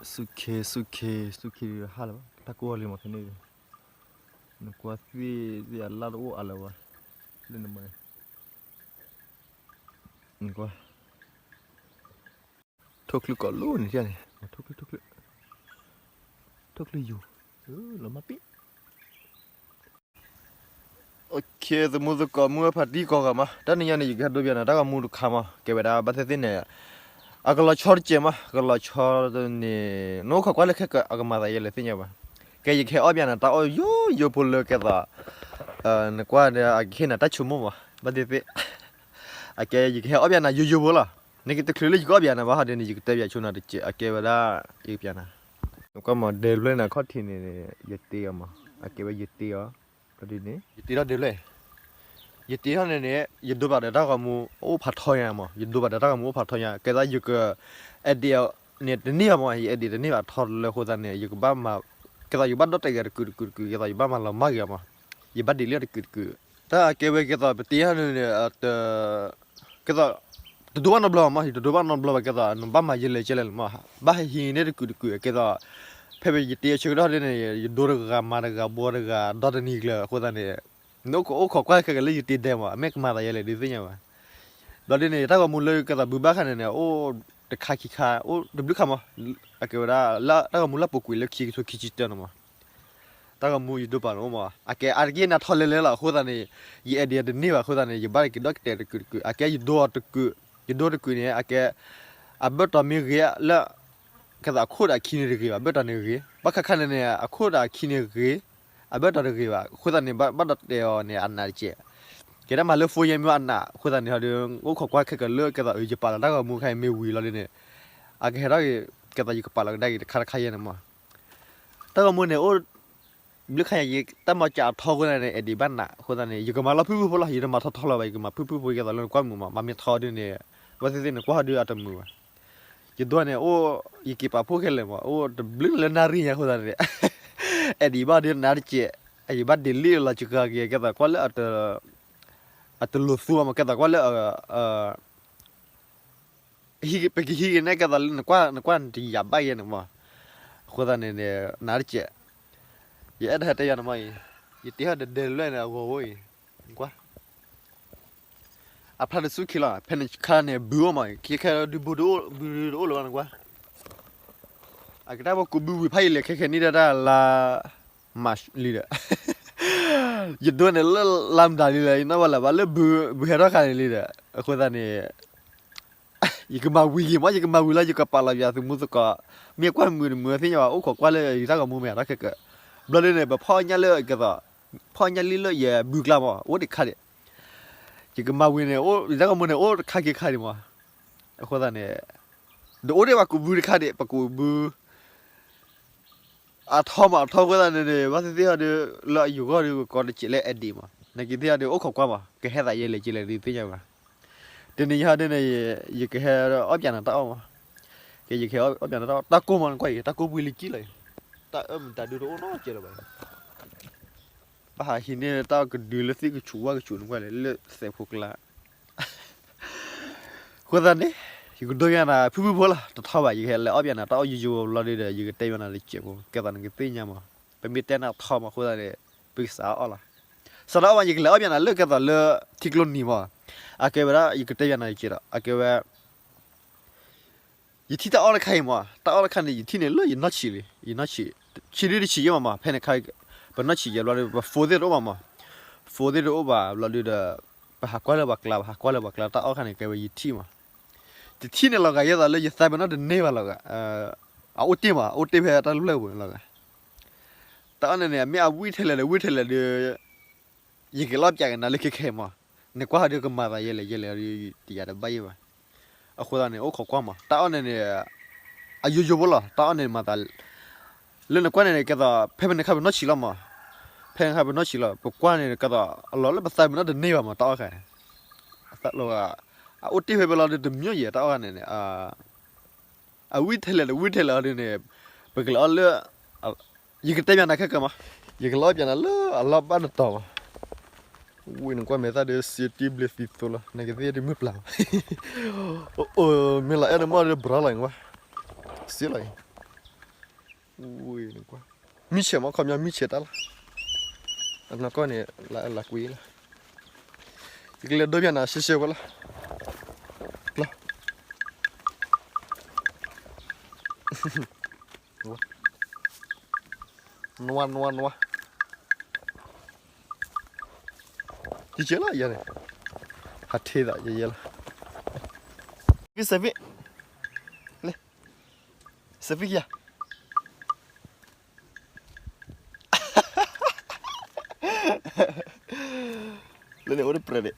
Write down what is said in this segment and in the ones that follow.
စူၢ်ခ့ စူၢ်ခ့ စူၢ်ခ့ဟါလၢၤဘၣ် တၢ်ကိၢ်အီၤလံမးခဲန့ၣ်, နကွၢ်သ့ၣ်သ့ၣ်အလၣ်တအိၣ်အါလၢၤဘၣ်, လၢနမၤ, နကွၢ်, ထိၣ်ချုးကီးလိန့ၣ်န့ၣ်, ထိၣ်ချုး ထိၣ်ချုး, ထိၣ်ချုးယူၤ, လီၤမၢ်ပ့ၣ် သမူသကိးမုၢ်ဖးတံၢ်ကိးဂၤမး, တနံၤညါန့ၣ် ယကဟဲဒိပၠးနၤတၢ်ဂီၤမူတခါမး, ကဲဝဲဒၣ်ဘၣ်သ့ၣ်သ့ၣ်န့ၣ်, အကလီၤဆီတစဲးမး, ကလီၤဆီန့ၣ် နအိၣ်ခိးကွၢ်လၢခဲကၢး အကမၤသးယဲလဲၣ်သ့ၣ်ညါဘၣ်. ကဲယကဟဲအီၣ်ပၠးနၤတၢ်အီၣ်ယိယိဖိလၢကဲသိး, နကွၢ်ဒီးအကဟ့ၣ်နၤတၢ်ဆိကမိၣ်မး, ဘၣ်သ့ၣ်သ့ၣ်, အကဲယကဟဲအီၣ်ပၠးနၤယိယိဖိလီၤ. နကတချုးလၢယကအီၣ်ပၠးနၤဘၣ်ဟီဒ်န့ၣ် ယကတဲပၠးဆိနၤတစဲး, အကဲဝဲဒၣ်, ယကပၠးနၤ, နကွၢ်မး ဒဲဖျၢၣ်န့ၣ်အခီၣ်ထံးန့ၣ်, ယတ့အီၤမး, အကဲဝဲယတ့အီၤ, ဒ်န့ၣ် ယတ့ထီၣ်ဒဲဖျၢၣ်, ယတ့ထီၣ်န့ၣ်န့ၣ် ယဒိပာ်ဒီးတၢ်ဂီၤမူအိၣ်ဖးထီညါမး, ယဒိပာ်ဒီးတၢ်ဂီၤမူအိၣ်ဖးထီညါ, ကဲသးယက, edit န့ၣ်တန့ၢ်ဘၣ်မး, ယ edit တန့ၢ်ဘၣ်ထီလၢအဃိသတးန့ၣ် ယကဘၣ်မၤ, ကဲသိးယဘၣ်ဒီၣ်တဲာ်ဂ့ၤတကုာ်တကုာ်တကုာ်, ကဲသိးယဘၣ်မၤလီၤမၢ်ဂ့ၤမး, ယဘၣ် delete တကုာ်တကုာ်, တၢ်အကဲဝဲကဲသိးပတ့ထီၣ်န့ၣ်န့ၣ်, ကဲသိး, တဒိဘၣ်နီတဘျီမး, ယတဒိဘၣ်နီတဘျီဘၣ်, ကဲသိးနဘၣ်မၤယဲလဲၣ်ကဲလဲၣ်မး, ဘၣ်ဟဲဟံးန့ၢ်တကုာ်တကုာ်, ကဲသိး, ဖဲပယတ့အဆၢကတီၢ်ဒ်န့ၣ် ယဒိတဂၤမၤတဂၤဘှီတဂၤ ဒီတနံၤကျၢၤအဃိသတးန့ၣ်, နအိၣ်ခိးကွၢ်ခဲကၢးလၢယတ့ဒဲမး, အမ့ၢ်ကမၤသးယဲလဲၣ်ဒုးသ့ၣ်ညါဘၣ်. ဘျီဒ်န့ၣ် တၢ်ဂီၤမူလၢကဲသိးဘုဘၣ်ခါန့ၣ်န့ၣ် အိၣ်တခါခံခါ, အိၣ်တဘျုးခါမး, အကဲဝဲဒၣ်လၢတၢ်ဂီၤမူလၢပူၤကွံာ်လၢခံကထိခံဆံတၢန့ၣ်မး တၢ်ဂီၤမူယဒိပာ်န့ၣ်အိၣ်မး, အကဲအါတက့ၢ်နၤထီလဲၤလဲၤလီၤအဃိသတးန့ၣ်, ယ edit တန့ၢ်ဘၣ်အဃိသတးန့ၣ် ယဘၣ်က့ၤဒီၣ်ကတဲာ်တကုာ်တကုာ်, အကဲယဒိအီၤတကုာ်, ယဒိတကုာ်န့ၣ် အကဲ, အဘၢၣ်တီၤမ့ၢ်ဂ့ၤလၢ, ကဲသိးအခိၣ်ဒီးအခံန့ၣ်တဂ့ၤဘၣ်, အဘၢၣ်တီၤန့ၣ်ဂ့ၤ, ဘၣ်ခါခါန့ၣ်န့ၣ် အခိၣ်ဒီးအခံန့ၣ်ဂ့ၤ, အဘၢၣ်တီၤတဂ့ၤဘၣ်, အဃိသတးန့ၣ် ဘၣ်ဒီးတဲအီၤန့ၣ် အနးတကဲး, ကဲဒၣ်မၤလၢ phone ယဲမ့ၢ်အနး, အဃိသတးန့ၣ်ဟီဒုး အိၣ်ခိးကွၢ်ခဲကၢးလၢကဲသိး ယပာ်လီၤတၢ်ဂီၤမူခါအံၤမ့ၢ်ဝံၤလီၤဒ်န့ၣ်, အကဟဲထီၣ်က့ၤ, ကဲသိးယကပာ်လီၤကဒါက့ၤတခါတခါယဲန့ၣ်မး တၢ်ဂီၤမူန့ၣ်အိၣ်, ဘျုးခါယၤယတၢ်မၤစၢ်အထီအဃိသတးန့ၣ် edit ဘၣ်နးအဃိသတးန့ၣ် ယကမၤလီၤဖုၣ်ဖုၣ်ဖိလီၤ, ယတမၤထီထီလီၤဘၣ်, ယကမၤဖုၣ်ဖုၣ်ဖိကဲသိးလၢနကွၢ်မုာ်မး, မၤမ့ၢ်ထီဒုးန့ၣ်, ဘၣ်သ့ၣ်သ့ၣ်နကွၢ်ဟီဒုးအတမုာ်ဘၣ်, ယဒိန့ၣ်အိၣ်, ယက့ၤပာ်ဖှိၣ်ခဲလၢာ်မး, အိၣ်တဘျုးလၢနၣ်ရံၣ်ညါအဃိသတးန့ၣ်, edit ဘၣ်ဒုးနးတကဲး, ယဘၣ် delete လီၤစှၤက့ၤ ကဲသိးကွၢ်လၢ, အတလိၤသူဘၣ်မး ကဲသိးကွၢ်လၢ ပကဟံးက့ၤနဲၣ်ကဲသိးလၢနကွၢ်နတယာ်ဘၣ်ယဲန့ၣ်မး, အဃိသတးန့ၣ်န့ၣ် နးတကဲး, ယအဲၣ်ဒိးဟဲတဲယၤန့ၣ်မးအံၤ, ယတ့ဟီၣ်ဒီးဒဲဖျၢၣ်န့ၣ်အဂီၤဝဲအံၤ, ကွၢ်, အဖျါတစူၢ်ခံလီၤ, ဖဲန့ၣ်ခါန့ၣ် ဘုအိၣ်မး, ခဲခဲဒုးဘုတအိၣ်, ဘုတအိၣ်လၢၤဘၣ်နကွၢ်, အကတၢၢ်ပကိးဘုဝံၤဖးယံာ်လဲၣ် ခဲခဲန့ၣ်ဒၣ်တၢ်လါ March လံဒီး ယဒိန့ၣ်လၢလါမတၤလံလဲၣ်, ယနီၣ်ဘၣ်လၢၤဘၣ်လၢဘုဟဲထီၣ်ခါန့ၣ်လံဒီး အဃိသတးန့ၣ် ယကမၤဝံၤက့ၤမး, ယကမၤဝံၤလီၤ ယကပာ်လီၤယၤသုးမုၢ်သကိး, မ့ၢ်ကွၢ်မုာ်တမုာ်သ့ၣ်ညါဘၣ်, အိၣ်ခိးကွၢ်လၢယတၢ်ဂီၤမူမ့ၢ်အတၢ်ခဲကၢး, ဘျီဒ်န့ၣ် ပဖီၣ်ညၣ်လၢကဲသိး, ဖီၣ်ညၣ်လံလၢယဘုကျါမး အိၣ်တခါဒံး, ယကမၤဝံၤန့ၣ် ယတၢ်ဂီၤမူန့ၣ်အိၣ်တခါခံခါဒံးမး, အဃိသတးန့ၣ် တအိၣ်ဒံးဘၣ် ကိးဘုတခါဒံး, ပကိးဘု အထီမး အထီအဃိသတးန့ၣ်န့ၣ် ဘၣ်သ့ၣ်သ့ၣ်ဟီဒုး လၢအယိၤဂီၢ်ဒုး ကကိးတစဲးလၢ edit မး, နက့ၤသ့ၣ်ဟီဒုး အိၣ်ခိးကွၢ်မး ကဟဲသးယဲလဲၣ်ကလဲၣ်ဒုးသ့ၣ်ညါဘၣ်, တနံၤညါဟီဒုးန့ၣ် ယကဟဲအီၣ်ပၠးနၤတၢ်အီၣ်မး, ကဲယကဟဲအီၣ်ပၠးနၤတၢ်အီၣ် တၢ်ကိၢ်မး နကွၢ်အံၤ တၢ်ကိၢ်ပှံၤလံကံလီၤအံၤ, တၢ်အၢမတၤဒုးတအိၣ်နီတစဲးလၢၤဘၣ်, ဘၣ်ဟးဟံးန့ၢ်တၢ်ကဒုလၢသ့ၣ်ကဆူးဝၣ်ကဆူး နကွၢ်လဲၣ် လၢသဲးဖိကျါ အဃိသတးန့ၣ် ယကဒိယၤနၤ ဖုၣ်ဖုၣ်ဖိလီၤ တထီဘၣ် ယကဟဲလဲၤအီၣ်ပၠးနၤတၢ်အီၣ်ယိယိဘျီဒုးဒီး ယကတဲယၤနၤတစဲးဖိ ကဲသိးနကသ့ၣ်ညါမး ပမ့ၢ်တဲနၤထီမးအဃိသတးန့ၣ် ပကစးအီၣ်လီၤ စးထီၣ်အီၣ်မး ယကလဲၤအီၣ်ပၠးနၤလၢကဲသိးလၢ ထံကျိနံၤမး အကဲဝဲဒၣ် ယကတဲယၤနၤတစဲးဒီး အကဲဝဲ ယထံၣ်တၢ်အီၣ်တခါအံၤမး တၢ်အီၣ်တခါန့ၣ် ယထံၣ်န့ၣ်လၢယနီၢ်ဆံးလံ ယနီၢ်ဆံး ဆံးဒုတဆံးယဲမးမး ဖဲန့ၣ်ခါ ပနီၢ်ဆံးယဲဘျီဒုး ပ phone သ့ၣ်တအိၣ်ဘၣ်မး phone သ့ၣ်တအိၣ်ဘၣ်ဘျီဒုးဒီး ပဟးကွၢ်လၢပှၤကျါ ပဟးကွၢ်လၢပှၤကျါ တၢ်အီၣ်တခါန့ၣ် ကဲဝဲယထံၣ်မး တထံၣ်န့ၣ်လီၤဂာ် ယဲသိးလၢယသးပ့ၤနီၣ်တန့ၢ်ဘၣ်လီၤဂာ် အအိၣ်တ့ၢ်မး အအိၣ်တ့ၢ်ဖဲတၢ်လၢပျၢၢ်ပူၤန့ၣ်လီၤဂာ် တၢ်အီၣ်န့ၣ်န့ၣ် မ့ၢ်အဝံၣ်ထဲလဲၣ်ဒီးဝံၣ်ထဲလဲၣ်ဒီး ယကလဲၤအီၣ်ပၠးက့ၤနၤလၢခဲခဲအံၤမး နကွၢ်ဟီဒုးကမၤသးယဲလဲၣ်ယဲလဲၣ်ဒီး တယာ်တဘၣ်ယဲဘၣ် အဃိသတးန့ၣ် အိၣ်ခိးကွၢ်မး တၢ်အီၣ်န့ၣ်န့ၣ် အယိယိဖိလီၤ တၢ်အီၣ်န့ၣ်မၤသး လၢနကွၢ်န့ၣ်န့ၣ် ကဲသိး ဖဲဖဲန့ၣ်ခါပနီၢ်ဆံးလီၤမး ဖဲန့ၣ်ခါပနီၢ်ဆံးလီၤ ပကွၢ်န့ၣ် ကဲသိး အလီၤလၢပသးပ့ၤနီၣ်တန့ၢ်ဘၣ်မး တၢ်အီၣ်ခါ အသးလီၤဂာ် အအိၣ်တ့ၢ်ဖဲဖဲလီၤဒုးတမျိးယဲၢ် တၢ်အီၣ်ခါန့ၣ်န့ၣ် အဝံၣ်ထဲလဲၣ်ဒီးဝံၣ်ထဲလဲၣ်အီၤဒုးန့ၣ် ပကလဲၤအီၣ်လၢ ယကတဲပၠးနၤခဲကၢမး ယကလဲၤအီၣ်ပၠးနၤလၢအလီၢ်ဘၣ်တတီၤမး ဝံၣ်နကွၢ်မဲာ်သၣ်ဒီး စ့တံဘျ့သံသိလီၤ နကသ့ၣ်တမုၢ်ပျၢ်မး အိၣ် မ့ၢ်လီၤအဲၣ်ဒိးမ့ၢ်ဒီး ဘြီလီၤအံၤနကွၢ် စ့လီၤအံၤ ဝ့ၢ်နကွၢ်, မံဆဲးမ့ၢ်ခီပညီမံဆဲးတၢ်လီၤ, အနီၢ်ကီၢ်န့ၣ် လၢလၢကွံလီၤ, ယကလဲၤဒိပျၢ်နၤရှဲရှဲဝဲလီၤ, လီၤ, နွားနွားနွား, ယကဲလီၤယၤန့ၣ်, ဟးထ့သးယဲယဲလီၤ, ဖံစဲးဖံ, လၢ စဲးဖံယၤ လၢန့ၣ်အိၣ်တပြဲၤဒံး,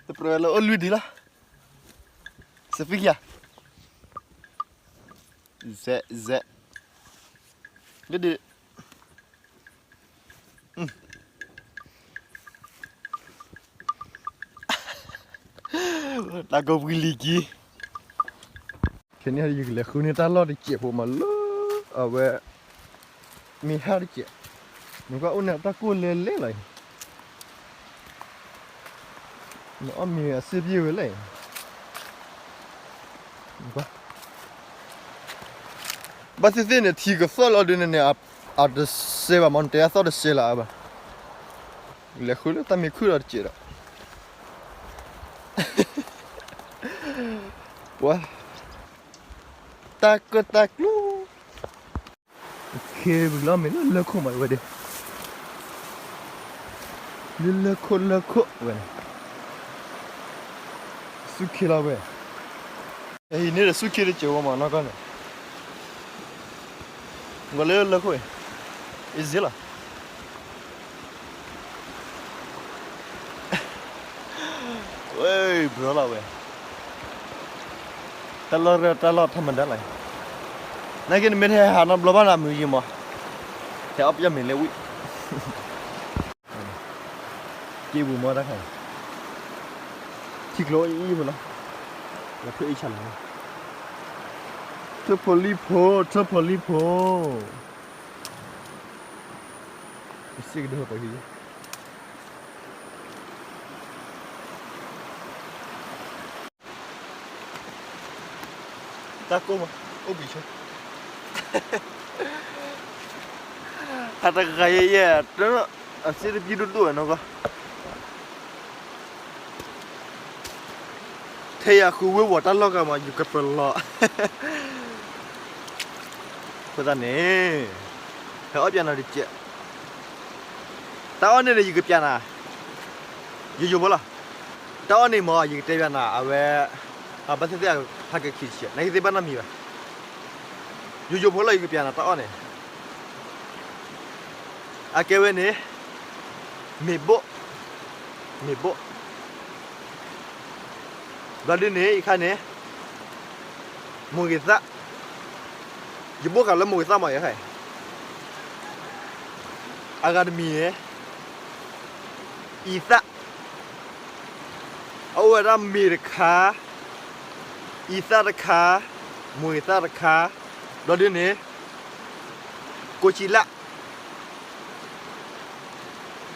တပြဲၤလၢအိၣ်လွံၢ်ဒံးလီၤ, စဲးဖံယၤ, စဲး, စဲး, လၢဒံး, တၢ်ကိးပှံၤလံၤကံ ခဲန့ၣ် ယကလဲၤဃုန့ၢ်တၢ်လီၢ်တစဲးဖိမးလၢ အဝဲ မ့ၢ်ဟၣ်တစဲး, နကွၢ်အိၣ်န့ၣ်တၢ်ကိၢ်လဲၤလဲၤလီၤအံၤ, နအီၣ်မ့ၤအစ့ၢ်ပျ့ၢ်ဝဲလဲၣ်အံၤ, ဘၣ်သ့ၣ်သ့ၣ်န့ၣ် ထံကသီၣ်လီၤဒုးန့ၣ်န့ၣ် အတစဲးဘၣ်မး နတဲအသီၣ်တစဲးလၢအဘၣ်, လဲၤဃုလၢတၢ်မ့ၢ်ခုၣ်လီၤတစဲးဒီး ပှၤ တၢ်ကၢၣ်တၢ်ကျူ ခ့ပကလီၤမ့ၢ်လၢလၢခိၣ်မးဝဲဒၣ်, လၢလၢခိၣ်လၢခိၣ်ဝဲန့ၣ်, ဆူၣ်ခ့လီၤဝဲ, အဟံးန့ၢ်ဒီးဆူၣ်ခ့တစဲးဝဲမးနီၢ်ကီၢ်န့ၣ်, ဂီၤလၢလၢခိၣ်အံၤ, အ့ၣ်စ့လီၤ ဝဲ ဘျီလီၤဝဲ, တၢ်လီၢ်ရၢၢ်တၢ်လီၢ်ထီမဒါလီၤ, နာ်က့နမ့ၢ်ထဲဟးနီတဘျီဘၣ်နၤမုာ်ယံၤမး, ထဲအီၣ်ပျဲၢ်မ့ၤလၢဝံၣ်, က့ပူၤမီတၢ်ခါ, ထံကျိအံၤအံၤဖိလီၤ, လၢဖျၢၣ်အံၤဆၣ်လီၤ, ထၢၣ်ဖိလံၣ်ဖိ ထၢၣ်ဖိလံၣ်ဖိ ပစံးကဒိၣ်ပှၤဟံၣ်, တၢ်ကိၢ်မး အိၣ်ဘှံးဆၢ, ဟးတဂၤယဲယဲ, အစ့တပျံၤဒိၣ်ဒိၣ်ဝဲနီၢ်ကီၢ် ထဲယၤဃုဝ့ၢ်ဝီၤတၢ်လီၢ်ဂၤမး ယကပလီၤ, အဃိသတးန့ၣ် ဟဲအီၣ်ပျဲၢ်နၤတစဲး, တၢ်အီၣ်န့ၣ်န့ၣ် ယကပျဲၢ်နၤ, ယိယိဖိလီၤ, တၢ်အီၣ်န့ၣ်မး ယကတဲပျဲၢ်နၤ အဝဲ, အဘၣ်သ့ၣ်သ့ၣ်ဖးက့ၤခံတစဲး နကသ့ဘၣ်နီတမံၤဘၣ်, ယိယိဖိလီၤ ယကပျဲၢ်နၤတၢ်အီၣ်န့ၣ် အကဲဝဲန့ၣ်, မ့ၤဘိၣ်, မ့ၤဘိၣ်, ဘျီဒုန့ၣ် ယခါန့ၣ်, မိၢ်ဂ့ၤသၣ်, ယဘိၣ်ဃာ်လၢမိၢ်ဂ့ၤသၣ်မးယခါအံၤ, အဂၤတမံၤန့ၣ်, အံသၣ်, အအိၣ်ဝဲဒၣ်မ့ၤတခါ, အံသၣ်တခါ, မိၢ်ဂ့ၤသၣ်တခါ, ဘျီဒုန့ၣ်, ကိးကံလၣ်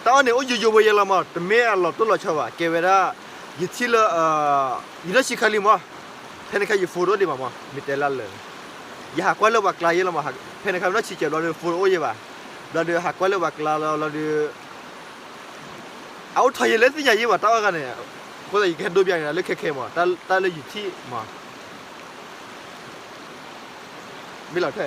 တၢ်အီၣ်န့ၣ် အိၣ်ယိယိဖိယဲလီၤမး တမ့ၢ်အလီၤတိၢ်လီၤဆီဘၣ် ကဲဝဲဒၣ်, ယထံၣ်လၢ, ယနီၢ်ဆံးခါလံမး, ဖဲန့ၣ်ခါယ phone တအိၣ်ဒံးဘၣ်မး မ့ၢ်တဲလၢလၢာ်, ယဟးကွၢ်လၢပှၤကျါယဲလီၤမး, ဖဲန့ၣ်ခါမ့ၢ်နီၢ်ဆံးကဲဘျီဒီး phone တအိၣ်ယဲဘၣ်, ဘျီဒီးဟးကွၢ်လၢပှၤကျါလီၤဘျီဒီး အအိၣ်ထီၣ်ယဲလၢသ့ၣ်ညါယဲဘၣ် တၢ်အီၣ်ဂၤန့ၣ်, အဃိသတးယကဟဲဒိပျဲၢ်န့ၣ်လၢခဲခဲမး တၢ်လၢယထံၣ်မး မ့ၢ်လီၤထဲ,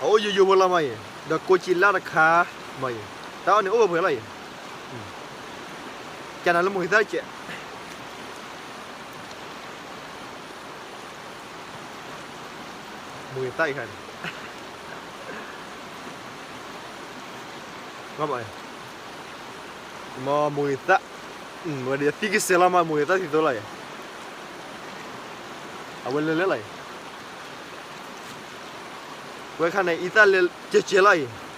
အအိၣ်ယိယိဖိလီၤမးအံၤ, ဒီးကိးကံလၣ်တခါ, မးအံၤ, တၢ်အီၣ်န့ၣ်အိၣ်ဝဲပှဲၤလီၤအံၤ, ကနၤလၢမိၢ်ဂ့ၤသၣ်ကဲး, မိၢ်ဂ့ၤသၣ်အံၤခါန့ၣ် မ့ၢ်မိၢ်ဂ့ၤသၣ်, ဝဲဒၣ်သံကစဲးလီၤမး မိၢ်ဂ့ၤသၣ်သံသိလီၤအံၤ, အဝဲလဲၤလဲၤလီၤအံၤ, ဝဲခါန့ၣ် အံသၣ်လဲၤကဲးကဲးလီၤအံၤ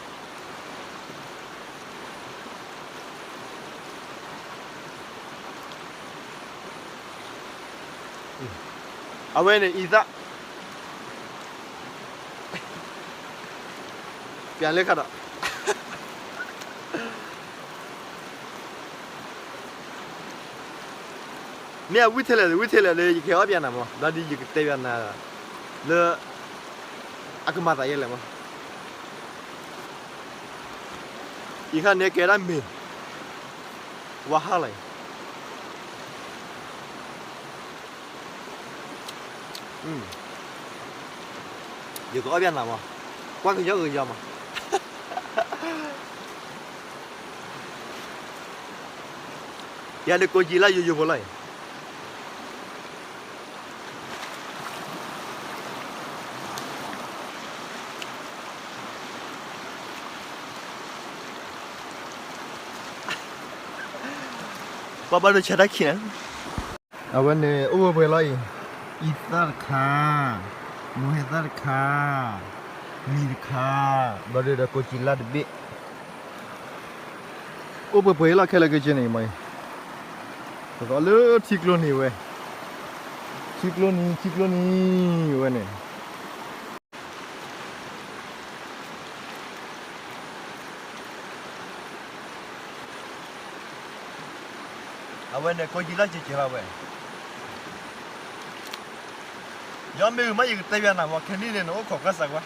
အဝဲန့ၣ် အံသၣ်, ပျဲလၢခါဒီး မ့ၢ်အဝံၣ်ထဲလဲၣ် ဝံၣ်ထဲလဲၣ်ဒီး ယကဟဲအီၣ်ဘၣ်နၤမး, ဘျီဒ်ယကတဲဘၣ်နၤ လၢ အကမၤသးယဲလဲၣ်မး, ယခါန့ၣ်ကဲဒၣ်မ့ၤ ဝါဟါလီၤအံၤ, ယကအီၣ်ဘၣ်နၤမး, ကွၢ်ကယီကယီမး, ယၤဒီးကိးကံလၢယိယိဖိလီၤအံၤ. ပှၤဘၣ်ဒိဆါတၢ်ခံးနၤ, အဝဲန့ၣ် အိၣ်ဝဲပှဲၤလီၤအံၤ, အံသၣ်တခါ, မိၢ်ဟဲသၣ်တခါ, မံၤတခါ, ဘျီဒီးကိးကံလၢတဘ့ၣ်, အိၣ်ပှဲၤပှဲၤလီၤခဲလၢာ်ခဲဆ့န့ၣ်မးအံၤ, ပသီလၢထံကျိနံၤဝဲ, ထံကျိနံၤ ထံကျိနံၤဝဲန့ၣ် အဝဲန့ၣ်ကိးကံလၢကကဲလီၤဝဲ, ယမ့ၢ်ဂ့ၤမး ယကတဲဘၣ်နၤမး ခဲနံၣ်န့ၣ် နအိၣ်ခိးကွၢ်စးကွၢ်.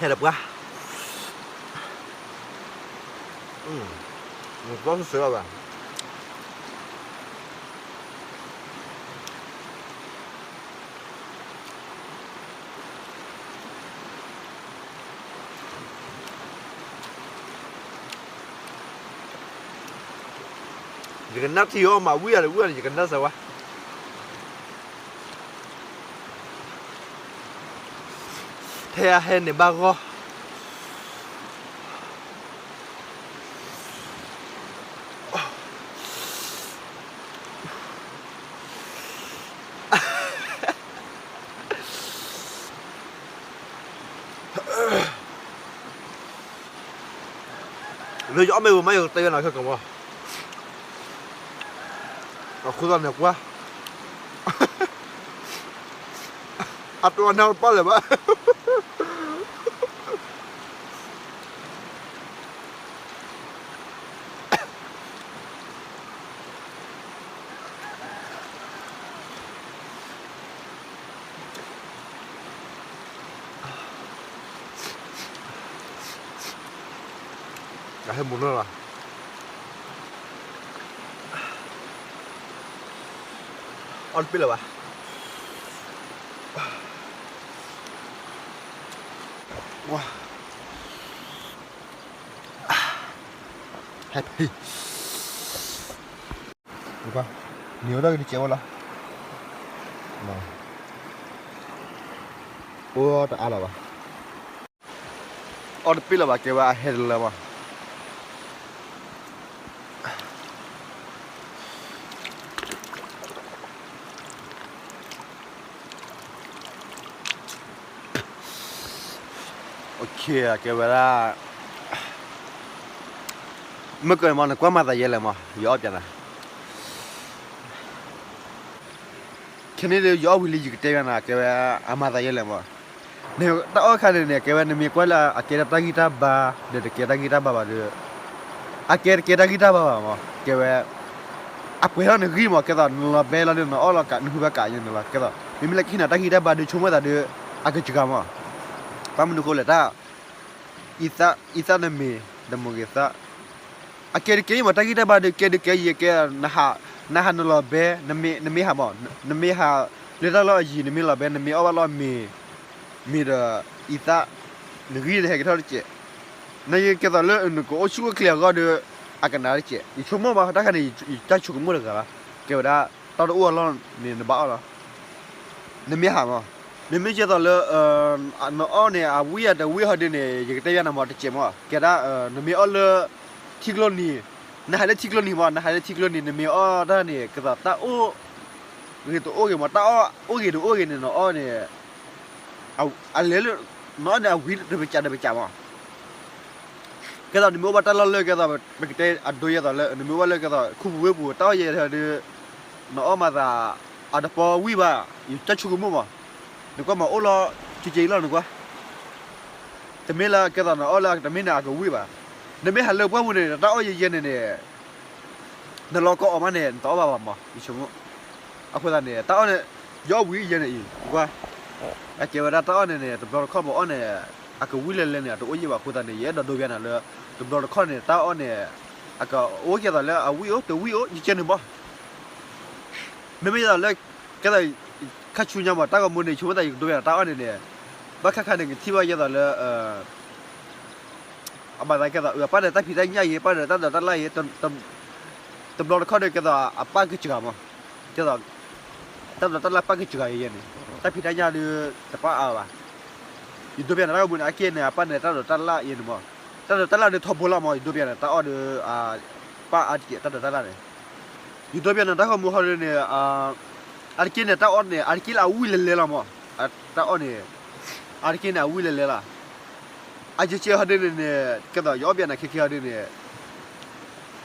ဟဲဒီးပှၤ, ဘီၣ်စၢၤဘၣ်, ယကနၣ်ထံအီၤမး ဝံၣ်အီၤဒီးဝံၣ်အီၤန့ၣ် ယကနၣ်စၢၤဝဲ, ထဲအဟဲန့ၣ်ဘၣ်ဂီၢ် လၢယအီၣ်မ့ၢ်ဝဲမး ယကတဲဝဲနၤခဲကီးမး, အဃိသတးန့ၣ်ကွၢ်, အတဝဲနၢ်တပၣ်လၢၤဘၣ်. ဟဲမူနီၢ်လီၤ, အီၣ်တပ့ၢ်လၢၤဘၣ်. နံၤအိၣ်တၢ်ဂ့ၤတစဲးဝဲလီၤ, အိၣ်တအါလၢၤဘၣ်, အီၣ်တပ့ၢ်လၢၤဘၣ် ကဲဝဲအဟဲတလၢဘၣ်. ကဲဝဲဒၣ်, မ့ၢ်ကမး နကွၢ်မၤသးယဲလဲၣ်မး ယအီၣ်ပျးနၤ, ခဲန့ၣ်ဒီး ယအီၣ်ဝံၤလံ ယကတဲယၤနၤ ကဲဝဲအမၤသးယဲလဲၣ်မး, တၢ်အီၣ်ခါန့ၣ်န့ၣ် ကဲဝဲနမ့ၢ်ကွၢ်လၢအကဲတၢ်ဂံၢ်တၢ်ဘါ ဒီးတကဲတၢ်ဂံၢ်တၢ်ဘါဘၣ်ဒီး, အကဲတကဲတၢ်ဂံၢ်တၢ်ဘါဘၣ်မး ကဲဝဲ အပှဲၤထီၣ်နဂံၢ်မး ကဲသိးနလီၤဘဲလီၤဒီး နအီၣ်လီၤကး နဟုဘၣ်ကးယဲန့ၣ်လီၤ ကဲသိး မ့မ့ၢ်လၢခံန့ၣ် တၢ်ဂံၢ်တၢ်ဘါဒီး ဆိကမိၣ်သးဒီး အကစှၤမး, ဘၣ်မနုၤဃိလဲၣ် တၢ် အံသၣ်နမ့ၢ် ဒီးမိၢ်ဂ့ၤသၣ်, အကဲတကဲအံၤမး တၢ်ဂံၢ်တၢ်ဘါဒီး ကဲတကဲယဲကဲ, နဟးနလီၤဘဲ, နမ့ၢ်ဟးမး, နမ့ၢ်ဟးလၢတၢ်လီၢ်အယံၤ နမ့ၢ်လီၤဘဲ နမ့ၢ်အီၣ်ဘၣ်လီၢ်မ့ၤ, မ့ၢ်ဒီး အံသၣ်, နဂံၢ်နဟဲကထီၣ်တကဲး, နယကဲသိးလၢနကအိၣ်ဆူၣ်အိၣ်ချ့အဂီၢ်ဒီး အကနၣ်တကဲး, ယဆိကမိၣ်ဘၣ် တၢ်ခါန့ၣ် ယတၢ်ဆိကမိၣ်တဂၤဘၣ်, ကဲဝဲဒၣ် တၢ်တအိၣ်အလီၢ်န့ၣ် နဘၣ်အီၣ်လီၤ နမ့ၢ်ဟးမး, မ့မ့ၢ်ကဲသိးလၢ နအီၣ်န့ၣ် အဝံၣ်အတဝံၣ်ဟီဒ်န့ၣ် ယကတဲယၤနၤမး တစဲးမး ကဲဒၣ် နမ့ၢ်အီၣ်လၢ ထံကျိနံၤ, နဟးလၢထံကျိနံၤမး နဟးလၢထံကျိနံၤ နမ့ၢ်အီၣ်တၢ်န့ၣ် ကဲသိးတၢ်အိၣ် ဂ့ၤတအိၣ်ဂ့ၤမး တၢ်အိၣ်ဂ့ၤတအိၣ်ဂ့ၤန့ၣ် နအီၣ်န့ၣ် အလဲၤလၢ နအီၣ်န့ၣ် အဝံၣ်တပစးတပစးမး ကဲသိးနမ့ၢ်အိၣ်ဘၣ်တၢ်လီၢ်လၢ ကဲသိး ပကတဲအဒိယဲသိးလၢ နမ့ၢ်အိၣ်ဘၣ်လၢကဲသိး ခူပူၤဝ့ၢ်ပူၤ တၢ်အီၣ်ယဲဒီး နအီၣ်မၤသး အတပီဝံၣ်ဘၣ် ယတၢ်ဆိကမိၣ်မး, နကွၢ်မးအိၣ်လီၤ ကကဲအံၤလီၤ နကွၢ်, တမ့ၢ်လၢကဲသိးနအီၣ်လၢတမ့ၢ်န့ၣ် အကဝံၣ်ဘၣ်, နမ့ၢ်ဟးလၢပှၢ်ပူၤန့ၣ် တၢ်အီၣ်ယဲယဲန့ၣ်န့ၣ် နလီၤကအီၣ်မးန့ၣ် နတအီၣ်ဘၣ်ဘၣ်မး ယဆိကမိၣ်, အဃိသတးန့ၣ် တၢ်အီၣ်န့ၣ် ယအီၣ်ဝံၤယဲန့ၣ်အံၤ ကွၢ် အကဲဝဲဒၣ်တၢ်အီၣ်န့ၣ်န့ၣ် တဘျီတခီၣ်ပအီၣ်န့ၣ် အကဝံၣ်လဲၤလဲၤန့ၣ် အတအိၣ်ယဲၢ်ဘၣ်အဃိသတးန့ၣ် ယအဲၣ်ဒိးဒိပျးနၤလၢ တဘျီတခီၣ်န့ၣ် တၢ်အီၣ်န့ၣ် အကအိၣ်ကဲသိးလၢအဝံၣ်အိၣ်တဝံၣ်အိၣ် ယကဲန့ၣ်မး, မ့မ့ၢ်ယဲသိးလၢ ကဲသိး ခါဆူညါမး တၢ်ဂီၤမူန့ၣ် ဆိကမိၣ်သးယကဒိပျးနၤတၢ်အီၣ်န့ၣ်န့ၣ် ဘၣ်ခါခါန့ၣ် ကထံၣ်ဘၣ်ယဲသိးလၢ အဘၣ်သးကဲသိး အပၢ်ဒီးတၢ်ဖံးတၢ်ညၣ်အံၤ ပၢ်ဒီးတၢ်ဒိးတၢ်လၣ်အံၤ တဘျီတခီၣ်ဒီး ကဲသိးအပၢ်ကစှၤမး, ကဲသိး တၢ်ဒိးတၢ်လၣ်ပၢ်ကစှၤယဲန့ၣ် တၢ်ဖံးတၢ်ညၣ်ဒီး တပၣ်အါဘၣ်, ယဒိပျးနၤတၢ်ဂီၤမူန့ၣ် အကဲန့ၣ် အပၢ်န့ၣ် တၢ်ဒိးတၢ်လၣ်ယဲန့ၣ်မး, တၢ်ဒိးတၢ်လၣ်ဒီးထီဘိလီၤမး ယဒိပျးနၤ တၢ်အီၣ်ဒီး ပၢ်အါတကဲး တၢ်ဒိးတၢ်လၣ်န့ၣ်, ယဒိပျးနၤတၢ်ဂီၤမူဟီဒ်န့ၣ် အါတက့ၢ်န့ၣ် တၢ်အီၣ်န့ၣ် အါတက့ၢ်လၢအဝံၣ်လဲၤလဲၤလီၤမး, တၢ်အီၣ်န့ၣ် အါတက့ၢ်န့ၣ် အဝံၣ်လဲၤလဲၤလီၤ, အကဲကဲဟီဒ်န့ၣ်န့ၣ် ကဲသိး ယအီၣ်ပျးနၤခဲခဲဟီဒ်န့ၣ်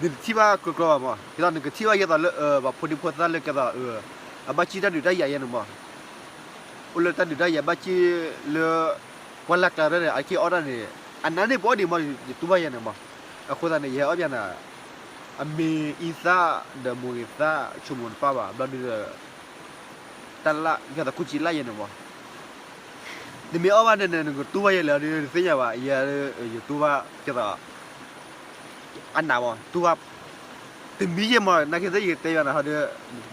နတထံၣ်ဘၣ်ကြီကြီဘၣ်မး, ကဲသိးနကထံၣ်ဘၣ်ယဲသိးလၢ ပှၤဖိဒံဖိသၣ်လၢကဲသိး အဘၣ်စံၣ်တၢ်ဒုးတၢ်ယၤယဲန့ၣ်မး, အိၣ်လၢတၢ်ဒုးတၢ်ယၤဘၣ်စံၣ်လၢ ပှၢ်လၢ်ကျါရဲၣ်န့ၣ် အါတက့ၢ်အီၣ်တၢ်န့ၣ် အနါန့ၢ်ပအီၣ်ဒံးမး ယတူၢ်ဘၣ်ယဲန့ၣ်မး, အဃိသတးန့ၣ် ယဟဲအီၣ်ပျးနၤ အမ့ၢ်အံသၣ်ဒီးမိၢ်ဂ့ၤသၣ် ဆိကမိၣ်တပၣ်ဘၣ် ဘျီဒုဒီး တၢ်လၣ် ကဲသိးကူစံးလၣ်ယဲန့ၣ်မး, နမ့ၢ်အီၣ်ဘၣ်န့ၣ်န့ၣ် နကတူၢ်ဘၣ်ယဲလဲၣ်ဒီး နသ့ၣ်ညါဘၣ်, ယ ယတူၢ်ဘၣ်ကဲသိး အနးမး တူၢ်ဘၣ် တမံၤယဲၢ်မး, နာ်က့သ့ၣ်ယကတဲယၤနၤဟီဒီး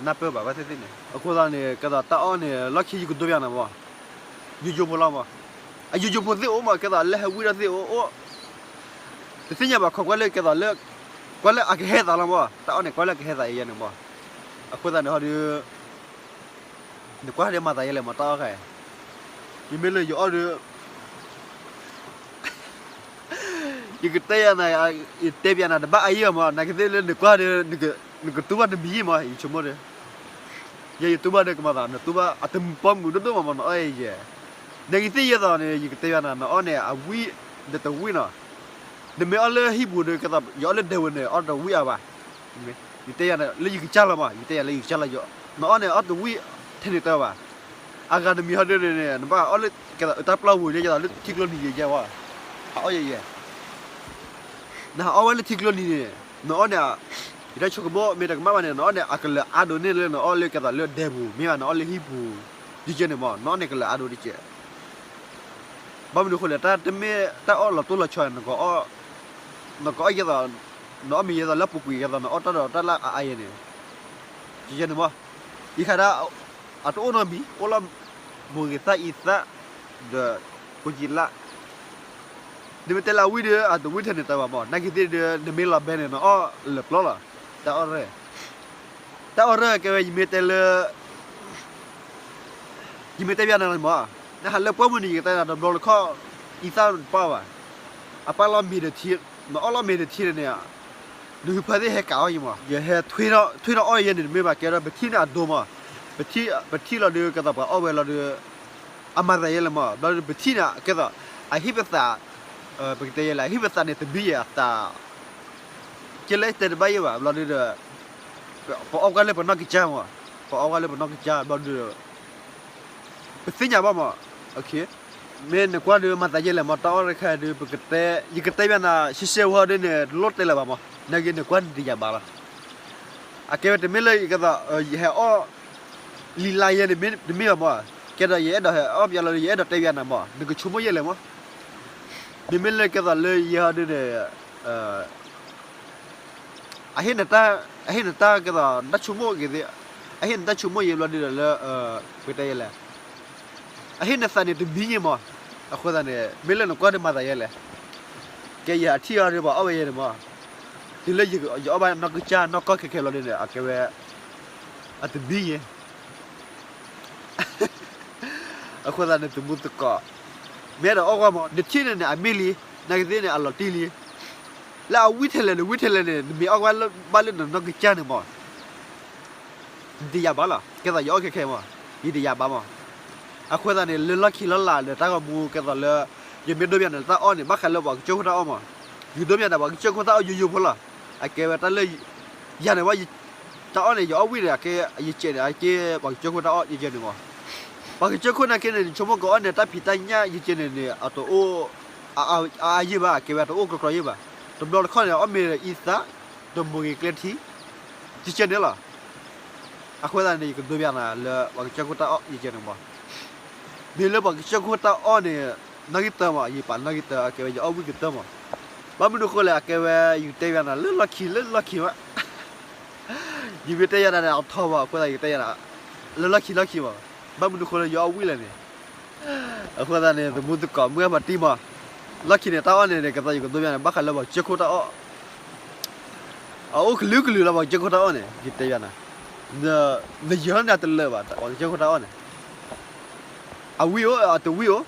နပၢၢ်ဘၣ်ဘၣ်သ့ၣ်သ့ၣ်န့ၣ် အဃိသတးန့ၣ် ကဲသိးတၢ်အီၣ်န့ၣ် လီၢ်ခံယကဒိပၠးနၤမး, ယိယိဖိလီၤမး, အယိယိဖိသ့ၣ်အိၣ်မး ကဲသိးလၢဟဲဝံၣ်ဒီးသ့ၣ်အိၣ်အိၣ်, တသ့ၣ်ညါဘၣ် ခိးကွၢ်လၢကဲသိးလၢ ကွၢ်လၢအကဟဲသးလီၤမး, တၢ်အီၣ်န့ၣ် ကွၢ်လၢအကဟဲသးယဲန့ၣ်မး, အဃိသတးန့ၣ်ဟီဒီး နကွၢ်ဒီးမၤသးယဲလဲၣ်မး တၢ်အီၣ်ခါအံၤ, ယမ့ၢ်လၢယအီၣ်ဒီး ယကတဲယၤနၤ, ယတဲပၠးနၤတဘၣ်အါယဲၢ်မး, နာ်က့သ့ၣ်လၢနကွၢ်ဒီး နကတူၢ်ဘၣ်တမံၤယဲၢ်မး ယဆိကမိၣ်ဒီး, ယဲယတူၢ်ဘၣ်ဒီးကမၤသး နတူၢ်ဘၣ်အတမုာ်ပိာ်မုာ်ဒိၣ်ဒိၣ်မးမး နအီၣ်ယဲယဲၢ်, နာ်က့သ့ၣ်ယဲသိးန့ၣ် ယကတဲယၤနၤ နအီၣ်န့ၣ် အဝံၣ်ဒီးတဝံၣ်နီၤ, နမ့ၢ်အီၣ်လၢဟံၣ်ပူၤဒီး ကဲသိး ယအီၣ်လၢဒဲဝဲန့ၣ် အီၣ်တဝံၣ်အါဘၣ် ယတဲယၤလၢယကစၢ်လီၤမး, ယတဲယၤလၢယကစၢ်လီၤ, နအီၣ်န့ၣ် အီၣ်တဝံၣ်ထဲန့ၣ်တၢ်ဘၣ်, အဂၤတမံၤဟီဒ်န့ၣ် နဘၣ်အီၣ်လၢ ကဲသိးတၢ်ပျီပူၤယဲ ကဲသိးလၢထံကျိနံၤယဲယဲဝဲ, ဟးအီၣ်ယဲယဲ, နဟးအီၣ်ဝဲလၢထံကျိနံၤန့ၣ် နအီၣ်န့ၣ် ယတၢ်ဆိကမိၣ်မ့ၢ်တကမၣ်ဘၣ်န့ၣ် နအီၣ်န့ၣ် အကလၢၤအါဒိၣ်န့ၢ်လၢနအီၣ်လၢကဲသိးလၢဒဲပူၤ မ့ၢ်ဘၣ်နအီၣ်လၢဟံၣ်ပူၤ ယဲယဲန့ၣ်မး နအီၣ်န့ၣ်ကလၢၤအါဒိၣ်တကဲး ဘၣ်မနုၤဃိလဲၣ် တၢ်တမ့ၢ်တၢ်အီၣ်လီၤတိၢ်လီၤဆီန့ၣ် နကအီၣ်ကဲသိး နအီၣ်မ့ၢ်ယဲသိးလၢပူၤကွံာ်ကဲသိး နအီၣ်တၢ်ဒီးတၢ်လၢအအါယဲန့ၣ်, ယဲန့ၣ်မး, ယခါဒၣ် အတအိၣ်နီတမံၤ အိၣ်လီၤ မိၢ်ဂ့ၤသၣ်အံၤသၣ် ဒီး ကိးကံလၣ်, နမ့ၢ်တဲလၢအဝံၣ်ဒီး အတဝံၣ်ထဲန့ၣ်တၢ်ဘၣ်မး နာ်က့သ့ၣ်ဒီး နမ့ၢ်လီၤဘဲန့ၣ် နအီၣ်လၢာ်ပျီလီၤ, တၢ်အီၣ်ရၢၢ် တၢ်အီၣ်ရၢၢ်ကဲဝဲ ယမ့ၢ်တဲလၢ ယမ့ၢ်တဲပၠးနၤလီၤမး, နဟးလၢပှၢ်မုၢ်န့ၣ် ယကတဲနၤတဘျီတခီၣ် အံသၣ်တပၣ်ဘၣ်, အပၢ်လီၤမ့ၤဒီးထံ, နအီၣ်လီၤမ့ၤဒီးထံန့ၣ်, နဟုဖၢသ့ၣ်ဟဲကးအီၣ်ယံၤမး ယဟဲထွ့ထီၣ်အီၣ်ယဲန့ၣ် တမ့ၢ်ဘၣ်ကဲဒီး ပထံၣ်န့ၣ်အဒိမး, ပထံၣ်လီၤဒီး ကဲသိးပှၤအီၣ်ဝဲလီၤဒီး အမၤသးယဲလဲၣ်မး, ဘျီဒီးပထံၣ်န့ၣ် ကဲသိး အဟံၣ်ပသး, ပကတဲယဲလဲၣ် အဟံၣ်ပသးန့ၣ် တဘံယဲအသး ကဲလၢတဲတဘၣ်ယဲဘၣ် ဘျီဒီး ပအီၣ်ကွၢ်လၢပနီၢ်ကစၢ်မး, ပအီၣ်ကွၢ်လၢပနီၢ်ကစၢ် ဘျီဒီး ပသ့ၣ်ညါဘၣ်မး, မ့ၢ်နကွၢ်ဒီးမၤသးယဲလဲၣ်မး တၢ်အီၣ်တခါဒီး ပကတဲ ယကတဲပၠးနၤ ရှဲရှဲဝဲဒ်န့ၣ် တလိၣ်တဲလၢၤဘၣ်မး, နာ်က့နကွၢ်န့ၣ်တယာ်ဘၣ်လီၤ, အကဲဝဲတမ့ၢ်လၢယကဲသိး ယဟဲအီၣ် လံာ်လါယဲန့ၣ် တမ့ၢ်ဘၣ်မး, ကဲဒီးယအဲၣ်ဒိးဟဲအီၣ်ပၠးလီၤဒီး ယအဲၣ်ဒိးတဲပၠးနၤမး နကဆိကမိၣ်ယဲလဲၣ်မး, မ့မ့ၢ်လၢကဲသိးလၢယဲဟီဒ်န့ၣ် အဟ့ၣ်နတၢ် အဟ့ၣ်နတၢ်ကဲသိး နတၢ်ဆိကမိၣ်က့ၤသ့ၣ်, အဟ့ၣ်နတၢ်ဆိကမိၣ်ယဲဘျီဒ်ဒီးလၢ ပကတဲယဲလဲၣ်, အဟ့ၣ်နသးန့ၣ်တမံၤယဲမး, အဃိသတးန့ၣ် မ့ၢ်လၢနကွၢ်ဒီးမၤသးယဲလဲၣ်, ကဲယဟးထံၣ်အီၤဒီးပှၤအီၣ်ဝဲယဲန့ၣ်မး, တုၤလၢယအီၣ်ဘၣ်နီၢ်ကစၢ်နီၢ်ကီၢ်ခဲခဲဘျီဒ်န့ၣ် အကဲဝဲ အတမံၤယဲ အဃိသတးန့ၣ်တမူသကိး, မ့ၢ်အဲၣ်ဒိးအီၣ်ကွၢ်မး နထံၣ်န့ၣ်န့ၣ် အမ့ၢ်လံ, နာ်က့သ့ၣ်န့ၣ် အလီၤတံၢ်လံ, လၢအဝံၣ်ထဲလဲၣ် နဝံၣ်ထဲလဲၣ်န့ၣ် နမ့ၢ်အီၣ်ကွၢ်ဘၣ်လၢနနီၢ်ကစၢ်န့ၣ်မး နတယာ်ဘၣ်လီၤ, ကဲသိးယအီၣ်ခဲခဲမး, ယတယာ်ဘၣ်မး, အဃိသတးန့ၣ် လၢလီၢ်ခံလီၢ်လၤဒီးတၢ်ဂီၤမူကဲသိးလၢ ယမ့ၢ်ဒိပၠးနၤတၢ်အီၣ်န့ၣ် ဘၣ်ဃးလၢပှၤကစၢၢ်ခိၣ်တၢ်အီၣ်မး, ယဒိပၠးနၤပှၤကစၢၢ်ခိၣ်တၢ်အီၣ်ယိယိဖိလီၤ, အကဲဝဲတၢ်လၢ ယၤန့ၣ်ဝဲ တၢ်အီၣ်န့ၣ် ယအီၣ်ဝံၣ်ဒီး အကဲ ယကဲန့ၣ် အကဲပှၤကစၢၢ်ခိၣ်တၢ်အီၣ်ယကဲန့ၣ်မး, ပှၤကစၢၢ်ခိၣ်နာ်က့န့ၣ် နဆိကမိၣ်ကအီၣ်န့ၣ် တၢ်ဖံးတၢ်ညၣ်ယကဲန့ၣ်န့ၣ် အတအိၣ် အါအါယဲၢ်ဘၣ်, အကဲဝဲတအိၣ်ကြီကြီယဲၢ်ဘၣ်, တဘျီတခီၣ်န့ၣ် အီၣ်မ့ၤဒီးအံသၣ် ဒီးမိၢ်ဂ့ၤကျဲထံ ယကဲန့ၣ်လီၤ, အဃိသတးန့ၣ် ယကဒိပၠးနၤလၢပှၤကစၢၢ်ခိၣ်တၢ်အီၣ်ယကဲန့ၣ်မး, မ့ၢ်လၢပှၤကစၢၢ်ခိၣ်တၢ်အီၣ်န့ၣ် နီၣ်ဂံၢ်တၢမး, ယပာ်နီၣ်ဂံၢ်တၢ အကဲဝဲယအီၣ်ဝံၣ်ကတၢမး, ဘၣ်မနုၤဃိလဲၣ် အကဲဝဲယကတဲပၠးနၤလၢလီၢ်ခံလၢလီၢ်ခံမး ယမ့ၢ်တဲယၤဒၣ်န့ၣ် အထီဘၣ် အဃိသတးယကတဲယၤဒၣ် လၢလီၢ်ခံလီၢ်ခံမး, ဘၣ်မနုၤဃိလၢယအီၣ်ဝံၣ်လဲၣ်န့ၣ်, အဃိသတးန့ၣ် သမူသကိးမုၢ်ဂၢ်ဖါတံၢ်မး, လီၢ်ခံန့ၣ်တၢ်အီၣ်န့ၣ် ကသးယကဒိပၠးန့ၣ် ဘၣ်ဃးလၢပှၤကစၢၢ်ခိၣ်တၢ်အီၣ်, အအိၣ်ကလုာ်ကလုာ်လၢပှၤကစၢၢ်ခိၣ်တၢ်အီၣ်န့ၣ် ယတဲပၠးနၤ, နယၢၤန့ၣ်တလၢာ်ဘၣ် ပှၤကစၢၢ်ခိၣ်တၢ်အီၣ်န့ၣ် အဝံၣ်အိၣ် အတဝံၣ်အိၣ်,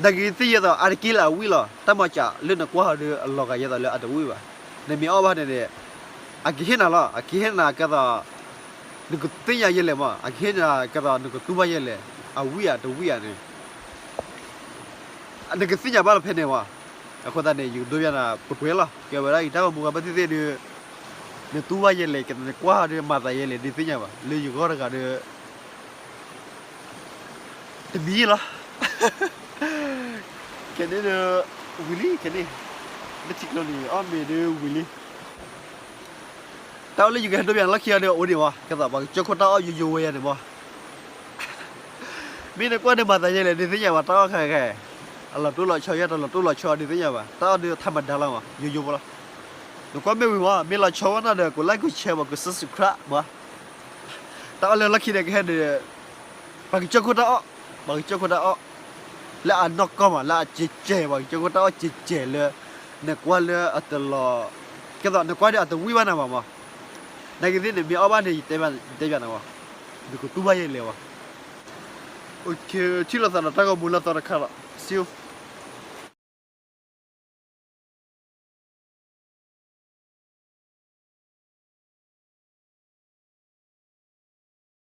နာ်က့သ့ၣ်ယဲသိး အါတက့ၢ်လၢအဝံၣ်လီၤ, တၢ်မၤစၢ်လၢနကွၢ်ဟီဒီး အလီၤဂာ်ယဲသိးလၢအတဝံၣ်ဘၣ်, နမ့ၢ်အီၣ်ဘၣ်န့ၣ်န့ၣ်, အကဟ့ၣ်နၤလီၤ, အကဟ့ၣ်နၤကဲသိး, နကသ့ၣ်ညါယဲလဲၣ်မး, အကဟ့ၣ်နၤကဲသိး နကတူၢ်ဘၣ်ယဲလဲၣ်, အဝံၣ်အတဝံၣ်ဧါန့ၣ် နကသ့ၣ်ညါဘၣ်လီၤဖဲန့ၣ်မး, အဃိသတးန့ၣ် ယကဒိပၠးနၤပှဲၤပှဲၤလီၤ, ကဲဝဲဒၣ်ယတၢ်ဂီၤမူဂၤဘၣ်သ့ၣ်သ့ၣ်ဒီး, နတူၢ်ဘၣ်ယဲလဲၣ် ကဲသိးနကွၢ်ဒီးမၤသးယဲလဲၣ် ဒုးသ့ၣ်ညါဘၣ်, လၢယဂီၢ်တဂၤဒီး တမံၤလီၤ, ခဲန့ၣ်ဒီး, ဝံၤလံခဲန့ၣ်, လၢထံကျိန့ၣ် အီၣ်မ့ၤဒီးဝံၤလံ, တၢ်အိၣ်လၢယကဟဲဒိပၠးလီၢ်ခံအီၤဒီးအိၣ်ဒံးဝဲ, ကဲသိးပှၤကစၢၢ်ခိၣ်တၢ်အီၣ်ယိယိဝဲယၤန့ၣ်မး, မ့ၢ်နကွၢ်န့ၣ်မၤသးယဲလဲၣ် ဒုးသ့ၣ်ညါဘၣ် တၢ်အီၣ်ခဲခဲ, အလီၤတိၢ်လီၤဆီယဲ တလီၤတိၢ်လီၤဆီဒုးသ့ၣ်ညါဘၣ် တၢ်အီၣ်ဒုးထးမဒါလီၤမး ယိယိဖိလီၤ. နကွၢ်မ့ၢ်ဝံၤမး မ့ၢ်လီၤဆီဝဲနီၢ်ဒီး ကိး like ကိး share မး ကိး subscribe မး. တၢ်အီၣ်လၢလီၢ်ခံန့ၣ်ကဟဲဒီး ပှၤကစၢၢ်ခိၣ်တၢ်အီၣ်, ပှၤကစၢၢ်ခိၣ်တၢ်အီၣ် လၢအနီၢ်ကီၢ်မး လၢအစဲးစဲး ပှၤကစၢၢ်ခိၣ်တၢ်အီၣ်စဲးစဲးလၢ နကွၢ်လၢအတလီၤ, ကဲသိးနကွၢ်ဒီးအတဝံၣ်ဘၣ်နၤဘၣ်မး. နာ်က့သ့ၣ်န့ၣ် မ့ၢ်အီၣ်ဘၣ်န့ၣ် ယတဲဘၣ်နၤမး, နကတူၢ်ဘၣ်ယဲလဲၣ်ဝဲ. ထံၣ်လိာ်သးဒီးတၢ်ဂီၤမူလၢအသီတခါလီၤ see you.